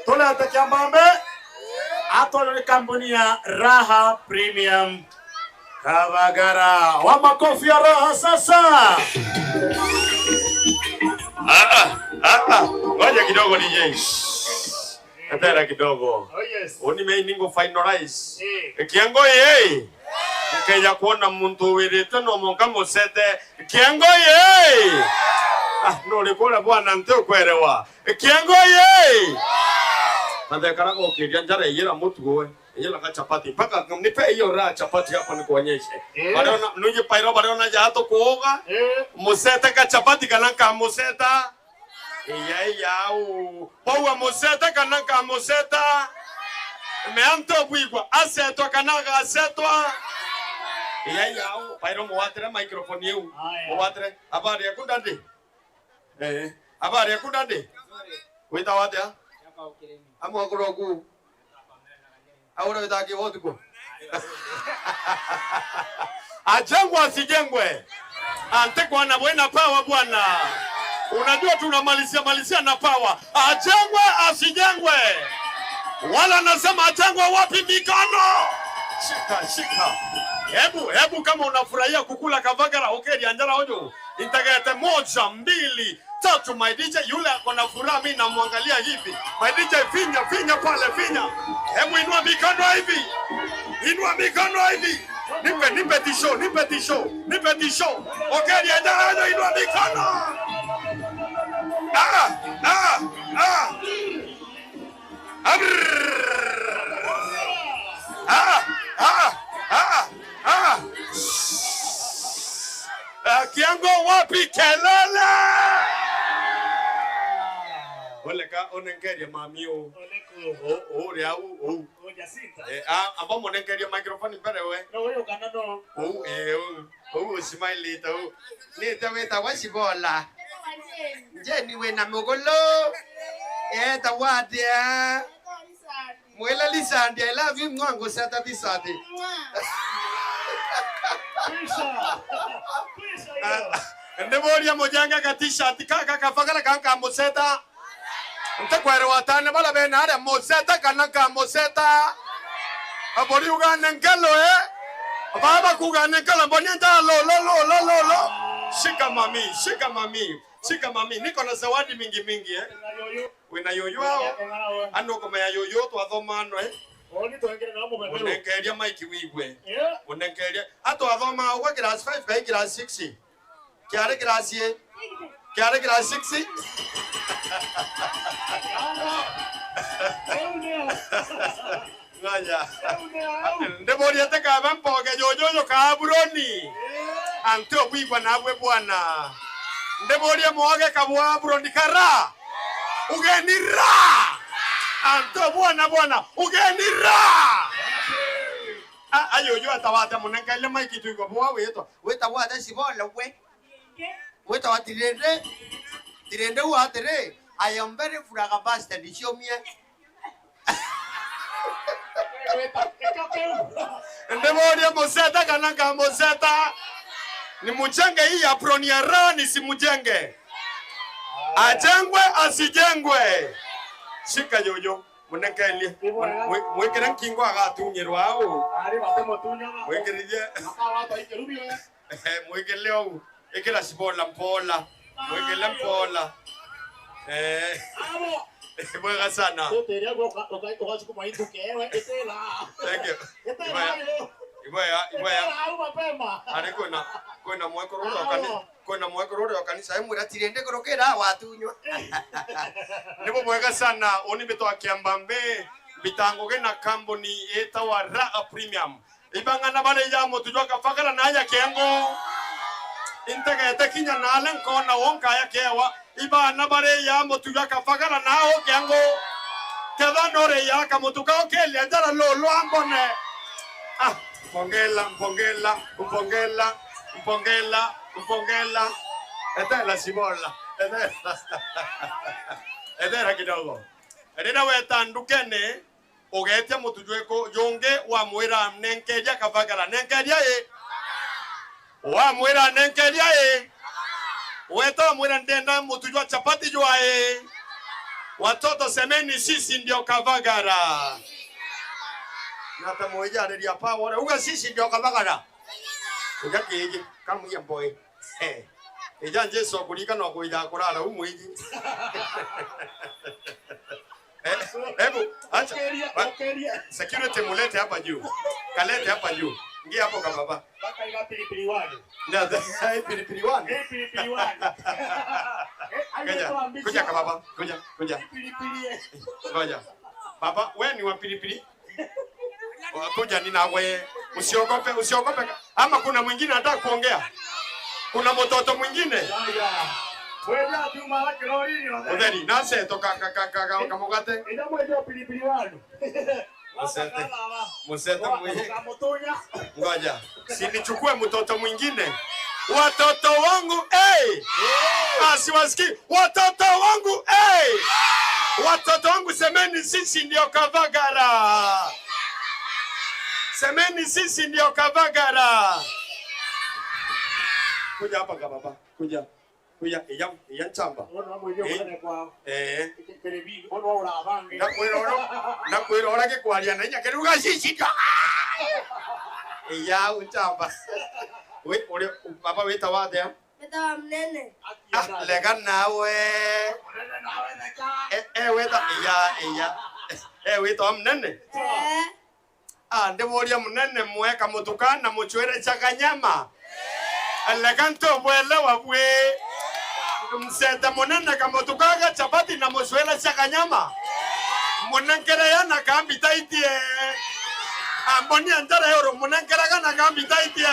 Tulete Kiambambe atolo ni kampuni ya Raha Premium Kabagara. Wa makofi ya raha sasa. Ah ah ah, ngoja kidogo DJ. Etera kidogo. Oh yes. Oni me ningo finalize. Eh. Kiango ye. Nkeja kuona muntu wirite no monka musete. Kiango ye. Ah, no likula bwana nte ukwerewa. Kiango ye. Nathekara gokiria njara iyira mutuo iyira ka chapati mpaka nipe hiyo raha chapati hapo nikuonyeshe. Eh. Bariona nuje pairo bariona jato kuoga. Eh. Museta ka chapati kana ka museta. Iya iya u. Paua museta kana ka museta. Meanto bwigwa asetwa kana ga asetwa. Iya iya u. Pairo muwatire microphone yeu. Aya. Muwatire. Habari ya kundandi. Eh. Habari ya kundandi. Wita watia? Amwa kuroku. Aura witaki wotuko. Ajengwe asijengwe. Ante kwa buena pawa bwana. Unajua tunamalizia malizia na pawa. Ajengwe asijengwe. Wala nasema ajengwe wapi mikono? Shika shika. Hebu hebu kama unafurahia kukula kavagara okay, anjala onyo. Intagete moja, mbili, tatu my DJ yule ako na furaha mimi namwangalia hivi. My DJ finya finya pale finya. Hebu inua mikono hivi. Inua mikono hivi. Nipe nipe tisho, nipe tisho, nipe tisho. Okay, anjala onyo inua mikono. Ah ah ah. Arrrr. Ah, ah, ah, ah. Ah, Kiango wapi kelele? Oleka onengeria mami o. Oleko. O o ria u o. O Jacinta. Eh ah abo monengeria microphone mbere we. No voy a no. O eh o o smile to. Ni te weta wasibola. Nje niwe na mugolo. Eh tawadia. Mwela lisandi I love you mwangu sata tisati. Pisa. Pisa hiyo. Ndeboria mojanga ka t-shirt kaka kafagala kanka museta. Ntakwere watane bala bena are museta kana ka museta. Abori ugane nkelo eh. Baba kugane nkelo mboni nta lo lo lo lo lo lo. Shika mami, shika mami, shika mami. Niko na zawadi mingi mingi eh. Na yoyo. Wina yoyo hao. Ano koma ya yoyo twathoma ano eh. Oni tuengere na mo bebero. Unenkeria Mike wigwe. Eh. Unenkeria. Atwathoma ugwa class 5 kai class 6. Kiare class ye. Kiare class 6. Ngaya. Ndeboria tekaba mpoke yoyoyo kaburoni. Ante obwigwa nabwe bwana. Ndeboria mwoge kabwa buroni kara. Ugeni ra. Ante bwana bwana ugeni ra. Ah ayoyo atabate munenkaile maiki tuiko bwa wetwa. Weta wada sibola we. Weta watirende. Tirende watere. I am very furaga bastard show me. Ndeboria museta kana ka museta. Nimujenge hii aproni ya raha nisimujenge. Ajengwe asijengwe. Shika yoyo munenkelie. Mwikire nkingo agatunyirwa au. Ari bate motunya. Mwikiririe Akawa ikerubio. mwikire au. Ikira sibola mpola. Mwikire mpola. Eh, Amo. mwega sana. Teria go ukachukua ituke etela. Thank you. Etela yo. Ibaya ibaya. Etela au mapema. Ari kwina kwina mwekororo wa kanisa. Kwina mwekororo wa kanisa. Emura tirende korokera watunywa. Nibo mwega sana oni bito akiambambe bitango na kambuni etawa Raha Premium. Ibangana bale ya motu kafakala na ya kengo. Integete kinya nale nkona wonka ya kewa. Ibana bale ya motu kafakala na ho kengo. Kedha nore ya kamotu kao keli anjara lolo ambone. Ah, mpongela, mpongela, mpongela, mpongela, mpongela. Esta es la cibola. Esta es la... Etera kidogo. Rira wetandukene ugetia mutujweko yunge wamwira nenkeria kavagara nenkeria e wamwira nenkeria e weta wamwira ndenda mutujwa chapati jwa e Watoto semeni sisi ndio Kavagara. Nata moja redia power. Uga sisi ndio Kavagara. Uga kiji kamuya boy. Eh. Ija Jesu kulika no kuida kurara umwiji. Hebu acha. Security mulete hapa juu. Kalete hapa juu. Ingia hapo kama baba. Baka ila pilipili wani. Na pilipili wani. Pilipili wani. Kuja. Kuja kama baba. Kuja, kuja. Pilipili. Ngoja. Baba, wewe ni wa pilipili? Kuja nina wewe. Usiogope, usiogope. Ama kuna mwingine anataka kuongea? Kuna mtoto mwingine? Udeni, nase toka kamugate. Musete. Musete mwingine. Ngoja. Sinichukue mtoto mwingine. Watoto wangu, hey! Asiwasikii. Watoto wangu, hey! Watoto wangu semeni sisi ndio Kavagara. Semeni sisi ndio Kavagara. Kuja hapa baba. Kuja. Kuja iya iya nchamba. Eh. Ndakwirora gikwaria na inya kiruga sisi ndio. Iya nchamba. We uri baba wita wathia? Wetawa Mnene. Ah, lega nawe. Eh weta iya iya. Eh wita Mnene. Eh. Ah, ndimuria Mnene mweka mutukana muchwere chakanyama. Eleganto bwelewa bwe. Msete munene kamutukaga chapati na muchwere chakanyama. Munenkere yana kambi taitie. Amboni anjara euro munenkere gana kambi taitie.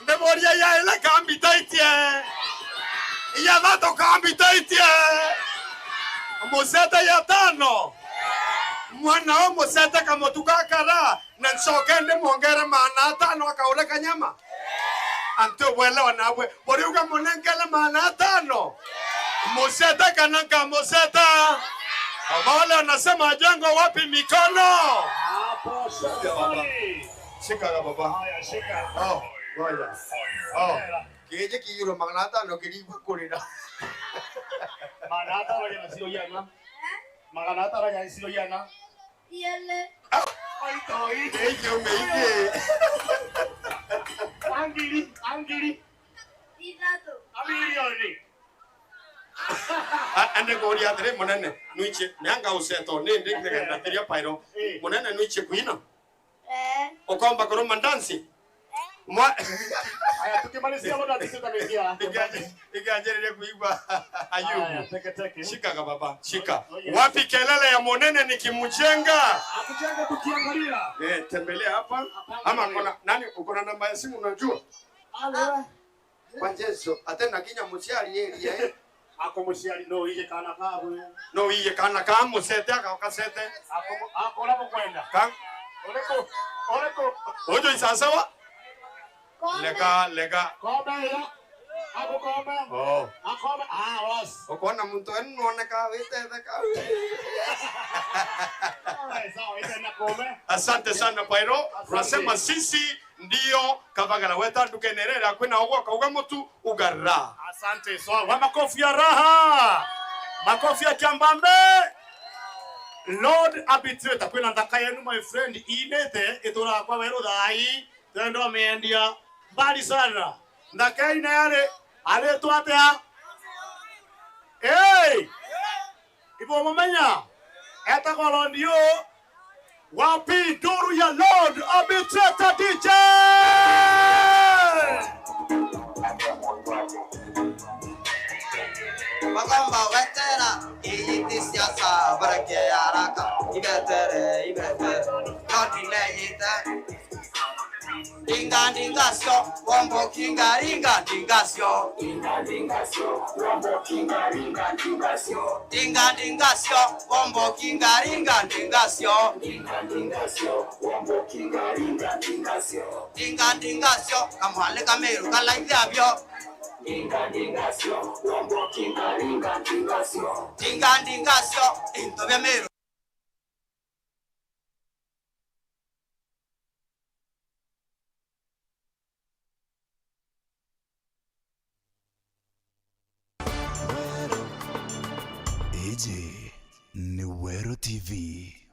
Ndimuria ya ele kambi taitie. Ya dato kambi taitie. Musete ya tano. Mwana o musete kamutukakara na nsoke mwongere maana tano akaule kanyama. Anto bwelewa nawe boriuga munenkele maana tano. Musete kananka musete. Wale wanasema jengo wapi mikono? Hapo sasa. Shika baba. Haya shika. Oh, ngoja. Oh. Kije kiro maana tano kirigwa kurira. Maana tano ya sio yana. Maana tano ya sio yana. Yele. Ai toi. Ejo meike. Angiri, angiri. Itatu. Amilioni. Ande goria tere munene nuiche nyanga useto ne ndikega na teria pairo munene nuiche kuina. Eh. Okomba koroma dansi. Mwa Haya tukimalizia muda tutamalizia. Ikianjereria kuigwa Ayubu. Teke teke. Shika baba, shika. Wapi kelele ya munene nikimjenga? Akujenga tukiangalia. Eh, tembelea hapa. Ama kuna nani uko na namba ya simu unajua? Alo. Kwa Jesu, atena kinya musiari yeri eh. Ako musiari no iye kana kabwe. No iye kana kamu sete akakasete. Ako ako labo kwenda. Kan. Oleko. Oleko. Ojo isasawa. Lega lega. Kome ya. Ako kome. Oh. Akome. Ah, was. Okona muntu ennuoneka witetheka. Asante sana Pairo. Tunasema sisi ndio Kavagara weta ndukenerera kwina ogwa kauga mutu ugarra. Asante so wa makofi ya raha. Makofi ya Kiambambe. Lord arbitrator kwina ndaka yenu my friend inete itura kwa wero thai tendo meendia mbali sana. Ndaka ina yale aletwa atia. Hey! Ibo mumenya. Eta kwa londio. Wapi duru ya Lord Arbitrator DJ. Magamba wetera iyiti siasa barake araka ibetere ibetere notine yita Dinga dinga sio wombo kinga ringa dinga sio dinga dinga sio wombo kinga ringa dinga sio dinga dinga sio wombo kinga ringa dinga sio dinga dinga sio wombo kinga ringa dinga sio dinga dinga sio kamwale kameru kalaithia byo dinga dinga sio wombo kinga ringa dinga sio dinga dinga sio into bya meru. Eje Vero TV.